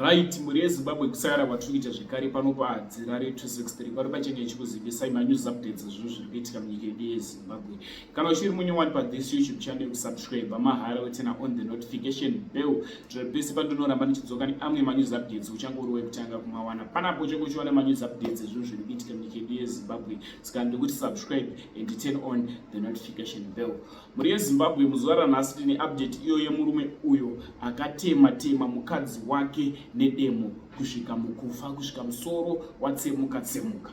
Right, mhuri yeZimbabwe, kusakara kwatiri kuita zvekare pano paHadzirare 263, pano pachange ichikuzivisai manews updates, zvinhu zviri kuitika munyika yedu yeZimbabwe. Kana uchiri munyowani pathis YouTube channel, kusubscribe mahara, uturn on the notification bell. Zvepese pandinoramba ndichidzoka neamwe manews updates, uchange uri wekutanga kumawana panapo. Uchange uchiwana manews updates, zvinhu zviri kuitika munyika yedu yeZimbabwe. Saka ndikuti subscribe and turn on the notification bell. Mhuri yeZimbabwe, muzuva ranhasi tine update iyo yemurume uyo akatema tema mukadzi wake nedemo kusvika mukufa, kusvika musoro watsemuka tsemuka.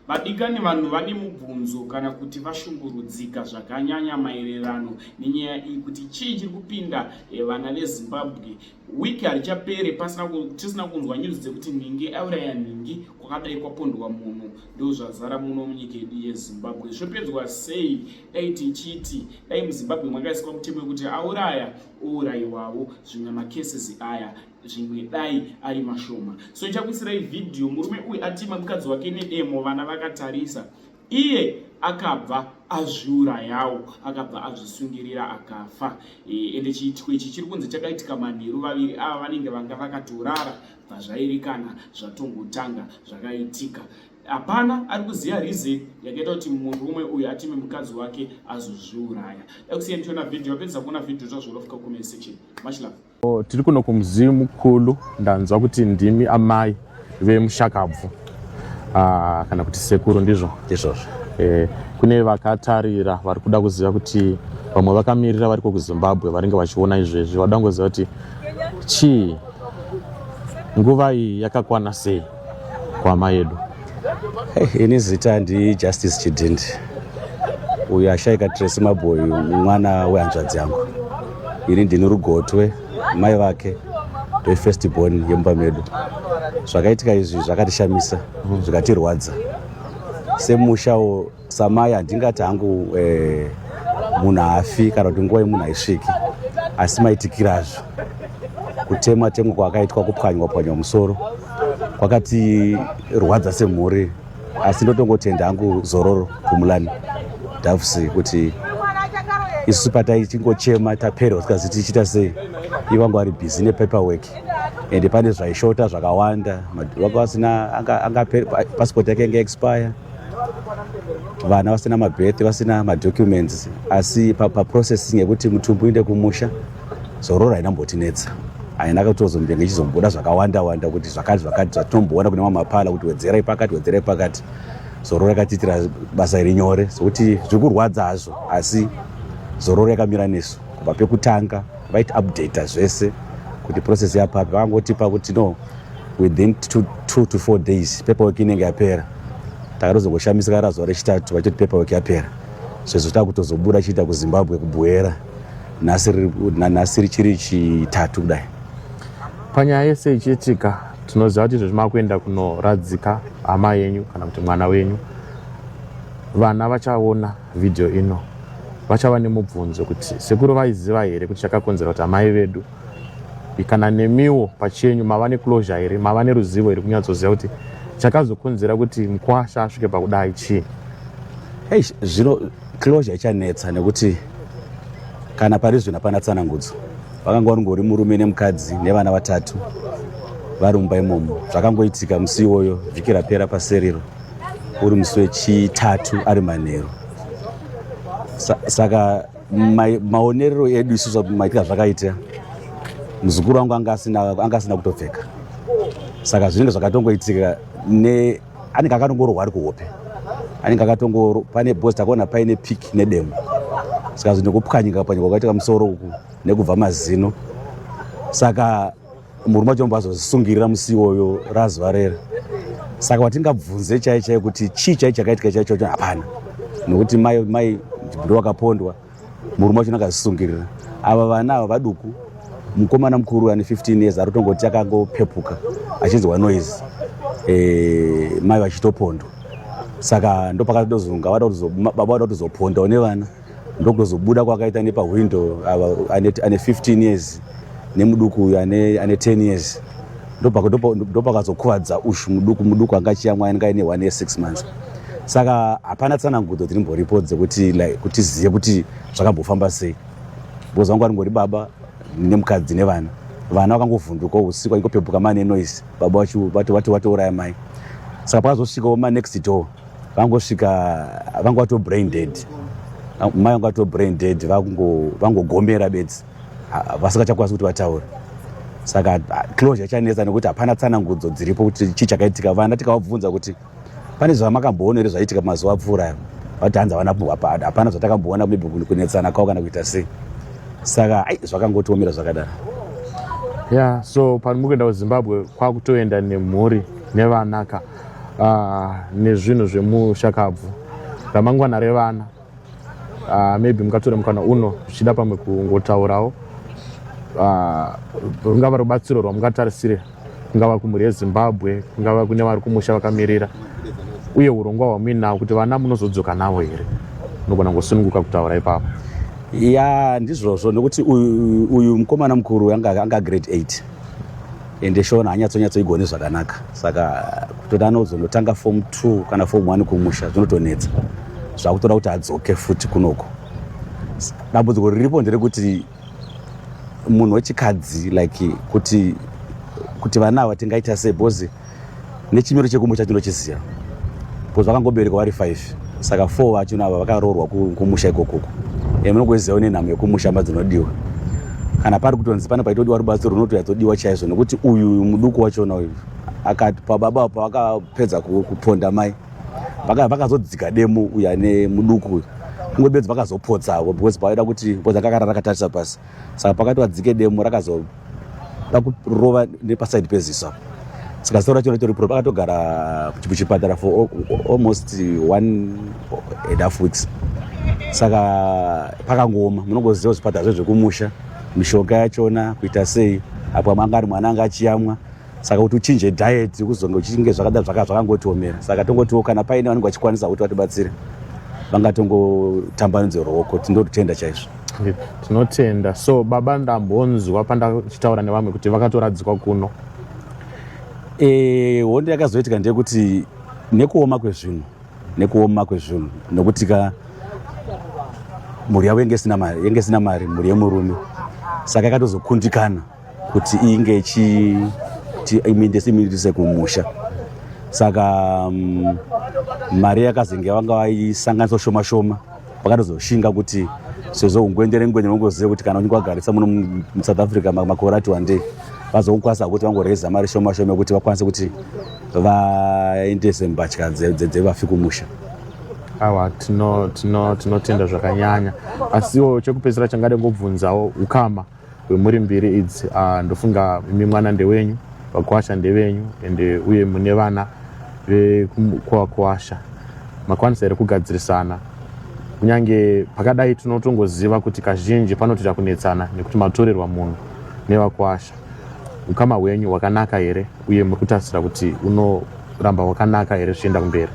Vadikani, vanhu vane mubvunzo kana kuti vashungurudzika zvakanyanya maererano nenyaya iyi, kuti chii chiri kupinda vana veZimbabwe. Wiki harichapere pasina tisina kunzwa news dzekuti nhingi auraya nhingi, kwakadai kwapondwa munhu. Ndo zvazara muno munyika yedu yeZimbabwe. Zvopedzwa sei? Dai tichiti dai muZimbabwe makaiswa mutemo wekuti auraya ourayiwawo, zvimwe macases aya zvimwe dai ari mashoma. So ichakuisirai vhidhiyo, murume uyu atima mukadzi wake nedemo, vana vakatarisa. Iye akabva azviurayawo, akabva azvisungirira akafa. Ende chiitiko ichi chiri kunzi chakaitika manheru, vaviri ava vanenge vanga vakatorara, bva zvairikana zvatongotanga zvakaitika. Hapana ari kuziva reason yakaita kuti murume uyu atime mukadzi wake azozviuraya. Dakusiya ndichiona vhidhiyo. Apedza kuona vhidhiyo, zvazvorofika comment section. Much love. Tiri kuno kumuzivi mukulu. Ndanzwa kuti ndimi amai vemushakabvu, kana kuti sekuru, ndizvo? Ndizvozvo. Kune vakatarira vari kuda kuziva kuti vamwe vakamirira variko kuZimbabwe, vanenge vachiona izvezvi, vada kungoziva kuti chii, nguva iyi yakakwana sei kuhama yedu? Hey, ini zita ndiJustice Chidhindi. Uyu ashaika, Tracy Maboy, mwana wehanzvadzi yangu. Ini ndini rugotwe, mai vake ndofirst born yemumba medu. Zvakaitika izvi zvakatishamisa, zvikatirwadza semushawo. Samai handingati hangu munhu haafi kana kuti nguva yemunhu haisviki, asi maitikirazvo, kutemwa temwa kwakaitwa, kupwanywa pwanywa musoro, kwakatirwadza semhuri. Asi ndotongotenda hangu Zororo Pumulani Doves kuti isusu pataitingochema taperwa, tikazi tichiita sei, ivangu vari busy nepaperwork, ende pane zvaishota zvakawanda. Vanga vasina anga passport yake inge expire, vana vasina mabirth, vasina madocuments. Asi paprocessing yekuti mutumbi uende kumusha, Zororo haina mbotinetsa, haina kutozombenge ichizomboda zvakawanda wanda kuti zvakati zvakati zvatinomboona kune mamwe mapala, kuti wedzerai pakati, wedzerai pakati. Zororo yakatiitira basa iri nyore, sokuti zviri kurwadza hazvo, asi Zororo yakamira nesu kubva pekutanga. Vaiti updata zvese kuti process yapapi. Vakangotipa kuti no, within 2 to 4 days paperwork inenge yapera. Takatozongoshamisika razuva rechitatu vachitoti paperwork yapera, sezvo takutozobuda chiita kuZimbabwe kuBuhera nhasi richiri chitatu kudai. Panyaya yese ichiitika, tinoziva kuti izvozvi makuenda kunoradzika hama yenyu kana kuti mwana wenyu. Vana vachaona vhidhiyo ino vachava nemubvunzo kuti sekuru vaiziva here kuti chakakonzera kuti amai vedu, kana nemiwo pachenyu mava neclosure here, mava neruzivo here kunyatsoziva kuti chakazokonzera kuti mukwasha asvike pakudai chii? Hei, zvino closure ichanetsa nekuti kana pari zvino hapana tsanangudzo. Vakanga varingori murume nemukadzi nevana vatatu vari mumba imomo. Zvakangoitika musi iwoyo vhiki rapera paseriro, uri musi wechitatu, ari manheru. Saka maonerero edu isusu, maitika zvakaita, muzukuru wangu anga asina kutopfeka. Saka zvinenge zvakatongoitika ne anenge akatongorohwa ari kuhope, anenge akatongoro pane bhosi. Takaona paine piki nedemo, saka zvinhu nekupwanyika pwanyika kwakaitika musoro uku nekubva mazino. Saka murume wacho omba azozvisungirira musi iwoyo razuva rera. Saka watingabvunze chai chai kuti chii chai chakaitika chaicho chacho, hapana, nokuti mai ndo wakapondwa, murume wacho akazvisungirira. Ava vana ava vaduku, mukomana mukuru ane 15 years ari kutongoti akangopepuka achinzwa noise, mai vachitopondwa. Saka ndopakatozonga baba vada kutozopondawo nevana, ndokutozobuda kwakaita nepahwindo. Ava ane 15 years nemuduku uyu ane 10 years, ndopakazokuvadza ushu muduku. Muduku anga achiyamwa, anenge aine 1 year 6 months. Saka hapana tsanangudzo dzirimboripo dzekuti like, kuti ziye kuti zvakambofamba sei, because vangu varingori baba nemukadzi nevana. Vana vakangovhunduka usiku vaingopepuka mane noise, baba vatouraya mai. Saka pakazosvikawo manext door, vangosvika vanga vato brain dead, mai vanga vato brain dead, vangogomera bedzi, vasingachakwanisi kuti vataure. Saka closure ichanetsa nekuti hapana tsanangudzo dziripo kuti chii chakaitika. Vana tikavabvunza kuti pane zvamakamboona here zvaitika mazuva apfuura ayo, vati hanzi havana, hapana zvatakamboona, maybe kunetsana kwavo kana kuita sei. Saka ai, zvakangotiomera zvakadaro. Ya, so pano muri kuenda kuZimbabwe kwakutoenda nemhuri nevanaka nezvinhu zvemushakabvu, ramangwana revana. Maybe mungatore mukana uno zvichida pamwe kungotaurawo rungava rubatsiro rwamungatarisire, kungava kumhuri yeZimbabwe, kungava kune vari kumusha vakamirira, uye urongwa hwamuinawo kuti vana munozodzoka navo here. Unogona kungosununguka kutaura ipapo. Ya, ndizvozvo, nekuti uyu mukomana mukuru anga grade 8, ende Shona hanyatsonyatsoigone zvakanaka. Saka kutoti anozonotanga form 2 kana form 1 kumusha zvinotonetsa, zvakutoda kuti adzoke futi kunoko. Dambudziko riripo nderekuti munhu wechikadzi, like kuti vana ava tingaita sei, because nechimiro chekumusha tinochiziva, because vakangoberekwa vari 5, saka 4 vacho ava vakaroorwa kumusha ikokoko. Munongozivawo nenhamo yekumusha madzinodiwa, kana pari kutonzi pane paitodiwa rubatsiro runotoyatsodiwa chaizvo, nekuti uyu muduku wachona uyu akati pababa pavakapedza kuponda mai, vakazodzika demo uyu ane muduku uyu, kungobedzi vakazopotsavo, because pavaida kuti, because akakarara akatarisa pasi, saka pakati vadzike demo rakazoda kurova nepasaidi peziso apo. Saka ziso racho ritori pro, akatogara muchipatara for almost 1.5 weeks. Saka pakangooma, munongoziva zvipatara zvezvekumusha, mishonga yachona kuita sei, apo anga ari mwana anga achiyamwa, saka kuti uchinje diet kuzonge uchinge zvakada zvakangotiomera. Saka tongotiwo kana paine vanenge vachikwanisa kuti vatibatsire, vangatongotambanudze ruoko, tinototenda chaizvo. Tinotenda. So baba, ndambonzwa pandachitaura nevamwe kuti vakatoradzikwa kuno. Hondo yakazoitika ndeyekuti nekuoma kwezvinhu, nekuti ka mhuri yavo yenge isina mari, mhuri yemurume, saka yakatozokundikana kuti inge ichiimindise kumusha. Saka mari yakazenge vanga vaisanganisa shoma shoma, vakatozoshinga kuti sezvo ungwendere ngwendere, ungozive kuti kana uchinge wagarisa muno muSouth Africa makore ati wandei, vazokwanisa kuti vangoreza mari shoma shoma yekuti vakwanise kuti vaendese mbatya dzevafi kumusha. Awa, tinotenda zvakanyanya. Asiwo chekupedzisira changade ngobvunzawo, ukama hwemhuri mbiri idzi, ndofunga imi mwana ndewenyu, vakwasha ndevenyu, ende uye mune vana vekwakwasha, makwanisa here kugadzirisana? Kunyange pakadai tinotongoziva kuti kazhinji panotoita kunetsana nekuti matorerwa munhu nevakwasha. Ukama hwenyu hwakanaka here, uye muri kutarisira kuti unoramba hwakanaka here zvichienda kumberi?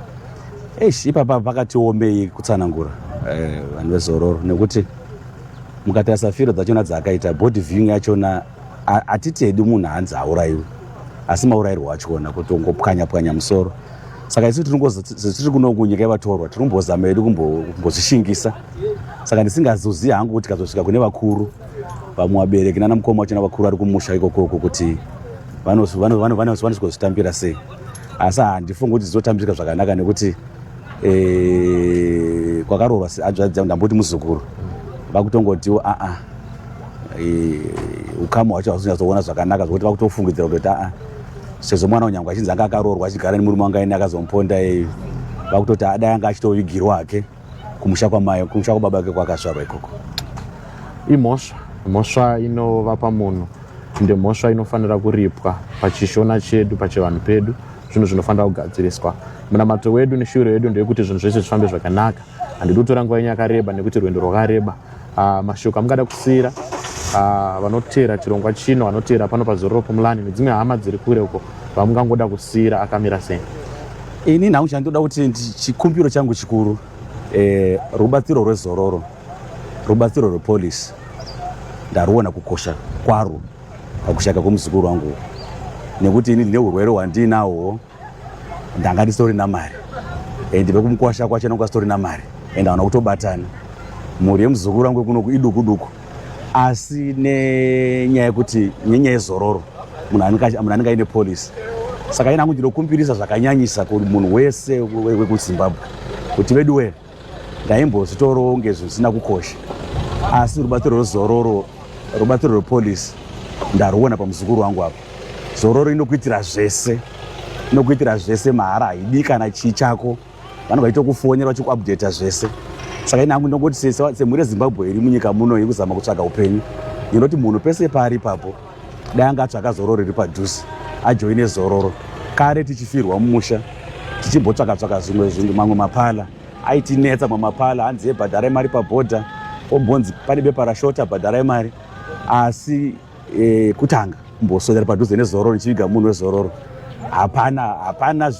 Eish, ipapa pakatiomei kutsanangura, vanhu vezororo, nekuti mukatarisa firo dzachona dzaakaita, body viewing yachona, hatiti hedu munhu hanzi aurayiwe, asi maurayirwo achona kutongopwanya pwanya musoro. Saka isu tiri kuno kunyika yevatorwa, tiri kumbozama hedu kumbozvishingisa. Saka ndisingazozivi hangu kuti kazosvika kune vakuru, vamwe vabereki nana mukoma vachona vakuru vari kumusha ikokoko, kuti vanosvikozvitambira sei. Asi handifungi kuti zvinotambirika zvakanaka, nekuti kwakaroorwa hanzvadzi yangu, ndamboti muzukuru, vakutongotiwo aa, ukama hwacho hausinyatsoona zvakanaka, zvokuti vakutofungidzira kutoti aa, sezvo mwana unyangwe achinzi anga akaroorwa achigara nemurume wanga aine akazomuponda iyeyu, vakutoti adai anga achitovigirwa hake kumusha kwamai, kumusha kwababa vake kwakazvarwa ikoko. Imhosva, mhosva inovapa munhu, ende mhosva inofanira kuripwa. Pachishona chedu, pachivanhu pedu, zvinhu zvinofanira kugadziriswa. Munamato wedu neshuviro yedu ndeyekuti zvinhu zvese zvifambe zvakanaka. Handidi kutora nguva yenyu yakareba nekuti rwendo rwakareba. Mashoko amungada kusiyira vanoteera chirongwa chino, vanoteera pano paZororo Pumulani, nedzimwe hama dziri kure uko, vamungangoda kusiyira akamira sei? Ini nhangu chandoda kuti chikumbiro changu chikuru, rubatsiro rwezororo, rubatsiro rwepolisi, ndaruona kukosha kwarwo pakushaka kwemuzukuru wangu, nekuti ini ndine urwere hwandinahwo, ndanga ndisitorina mari, and vekumukwasha kwacho nanga sitorina mari, and havana kutobatana. Mhuri yemuzukuru wangu kunoku iduku duku. Asi nenyaya yekuti nenyaya yezororo, munhu anenge aine policy. Saka ina hangu ndinokumbirisa zvakanyanyisa kumunhu wese wekuZimbabwe kuti veduwe, ndaimbozvitorawo kunge zvisina kukosha, asi rubatsiro rwezororo, rubatsiro rwepolisi ndaruona pamuzukuru wangu apa. Zororo inokuitira zvese, inokuitira zvese mahara, haidi kana chii chako. Vanenge vachitokufonera vachikuupdata zvese. Saka ini hangu ndinongoti semhuri yeZimbabwe iri munyika muno iri kuzama kutsvaga upenyu, ndinoti munhu pese paari ipapo dai anga atsvaka zororo riri padhuze, ajoine zororo. Kare tichifirwa mumusha, tichimbotsvaka tsvaka zvimwe zvinhu, mamwe mapala aitinetsa, mamwe mapala hanzi yebhadharai mari pabhodha, ombonzi pane bepa rashota, bhadharai mari. Asi kutanga kumboswedera padhuze nezororo nichiviga munhu wezororo, hapana hapana,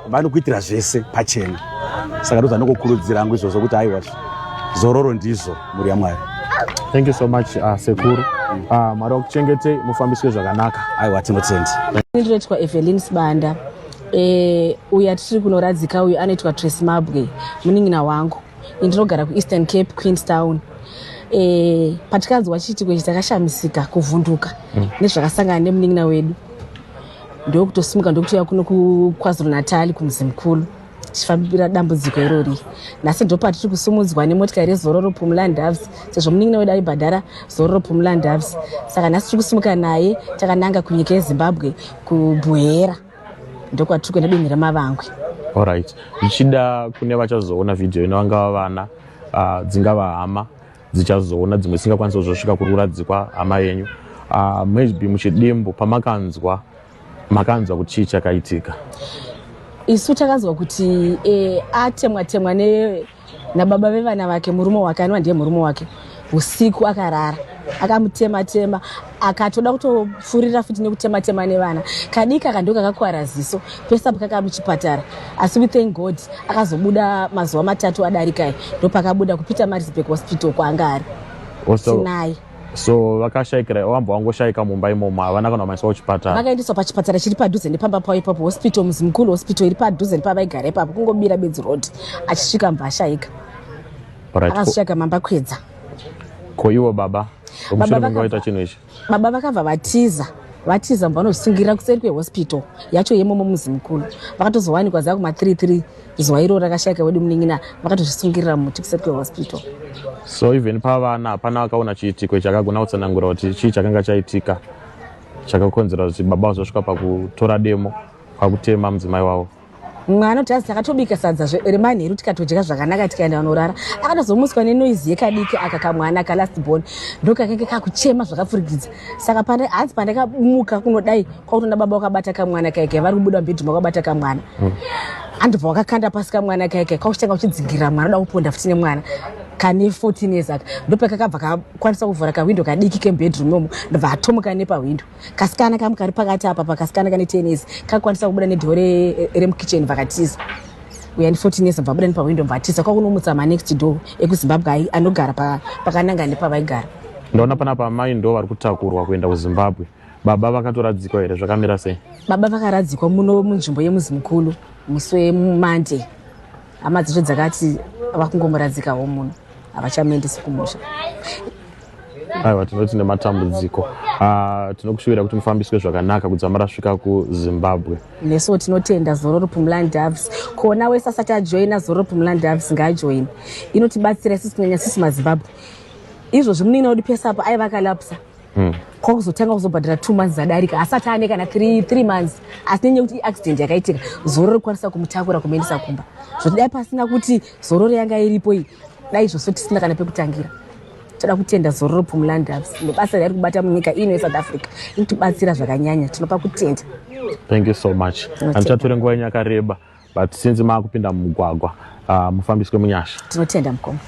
vanokuitira zvese pachena. Saka ndozvandokukurudzira hangu izvozvo kuti aiwa, zororo ndizvo, mhuri yaMwari. Thank you so much, sekuru. Mwari wakuchengetei, mufambiswe zvakanaka. Aiwa, tinotenda. Ndinoitwa Evelyn Sibanda. Uyu atiri kunoradzika uyu anoitwa Tracy Mabwe, munin'ina wangu. Ndinogara kuEastern Cape, Queenstown. Patikanzwa chiitiko ichi takashamisika, kuvhunduka nezvakasangana nemunin'ina wedu. Ndokutosimuka, ndokutouya kuno kuKwaZulu Natal, kuMzimkhulu, tichifambira dambudziko irori. Nhasi ndopatiri kusumudzwa nemotikari yeZororo Phumlani Doves, sezvo munin'ina wedu aibhadhara Zororo Phumlani Doves. Saka nhasi tiri kusimuka naye takananga kunyika yeZimbabwe, kuBuhera, ndokwatiri kuenda, dunhu reMavangwe. Alright, zvichida kune vachazoona vhidhiyo ino, vangava vana, dzingava hama dzichazoona, dzimwe dzisingakwanisi kuzosvika kuri kuradzikwa hama yenyu, maybe muchidimbu, pamakanzwa, makanzwa kuti chii chakaitika? Isu takanzwa kuti atemwa temwa nababa vevana vake, murume wake, anova ndiye murume wake, usiku akarara, akamutema tema, akatoda kutopfurira futi nekutema tema nevana. Kadiki aka ndo kakakwara ziso pese apo, kaka muchipatara. Asi we thank God, akazobuda mazuva 3 adarikai, ndopakabuda kuPeter Maritzburg Hospital kwaanga ari. Tinaye. So vakashayikira, wambwa wangoshayika mumba imomo, havana kana kumaiswa kuchipatara? Vakaendeswa pachipatara chiri padhuze nepamba pavo ipapo, hospital, Mzimkhulu Hospital iri padhuze nepavaigara ipapo, kungobira bedzi road. Achisvika mubva ashayika. Akazoshaika mambakwedza. Ko ivo baba mushure menge vaita chinhu ichi? Baba vakabva vatiza. Vatiza, mubva vanozvisungirira kuseri kwehospital yacho yemomo Muzimkhulu. Vakatozowanikwa zaa kuma33 zuva iro rakashayika wedu munin'ina. Vakatozvisungirira muti kuseri kwehospital. So even pavana hapana vakaona chiitiko ichi akagona kutsanangura kuti chii chakanga chaitika chakakonzera kuti baba vazosvika pakutora demo kwakutema mudzimai wavo? Mwana kuti azi takatobika sadza remanheru, tikatodya zvakanaka, tikaenda vanorara. Akatozomuswa nenoise yekadiki aka, kamwana kalast born, ndokakenge kakuchema zvakapfurikidza. Saka hanzi pandakamuka kunodai, kwakutoona baba wakabata kamwana kaikai, vari kubuda mubedroom wakabata kamwana. Andobva wakakanda pasi kamwana kaikai, kwakuchitanga kuchidzingirira mwana, oda kuponda futi nemwana kane 14 years aka. Ndopakakabva kakwanisa kuvhura kawindo kadiki kemubedroom imomo, ndobva atomuka nepawindo. Kasikana kamu kari pakati apa, pakasikana kane 10 years, kakwanisa kubuda nedoor remukicheni, vakatiza. Uya ndi 14 years, bva buda nepawindo, bva atiza, kwakunomutsa manext door ekuZimbabwe anogara pakananga nepavaigara. Ndaona panapa amai ndo vari kutakurwa kuenda kuZimbabwe. Baba vakatoradzikwa here? Zvakamira sei? Baba vakaradzikwa muno munzvimbo yeMuzimukulu musi weMonday. Hama dzacho dzakati vakungomuradzikawo muno, havachamuendesi kumusha. Aiwa, tinoti nematambudziko. Tinokushuvira kuti mufambiswe zvakanaka kudzama rasvika kuZimbabwe. Nesuwo tinotenda Zororo Phumlani Doves. Kona wese asati ajoina Zororo Phumlani Doves, ngaajoine, inotibatsira isusu, kunyanya sisi maZimbabwe. Izvozvi munin'ina wedu pese apo aiva akalapsa, kwakuzotanga kuzobhadhara 2 months adarika, asati ane kana 3 months. Asi nenyaya yekuti iaccident yakaitika, zororo rikwanisa kumutakura kumuendesa kumba. Zvoti dai pasina kuti zororo yanga iripo iyi, dai izvozvo tisina kana pekutangira. Toda kutenda Zororo Phumlani Doves nebasa rairi kubata munyika ino yeSouth Africa. Inotibatsira zvakanyanya, tinopa kutenda. Thank you so much. Handichatore nguva yenyu yakareba, but since maakupinda mumugwagwa, mufambiswe munyasha. Tinotenda, mukoma.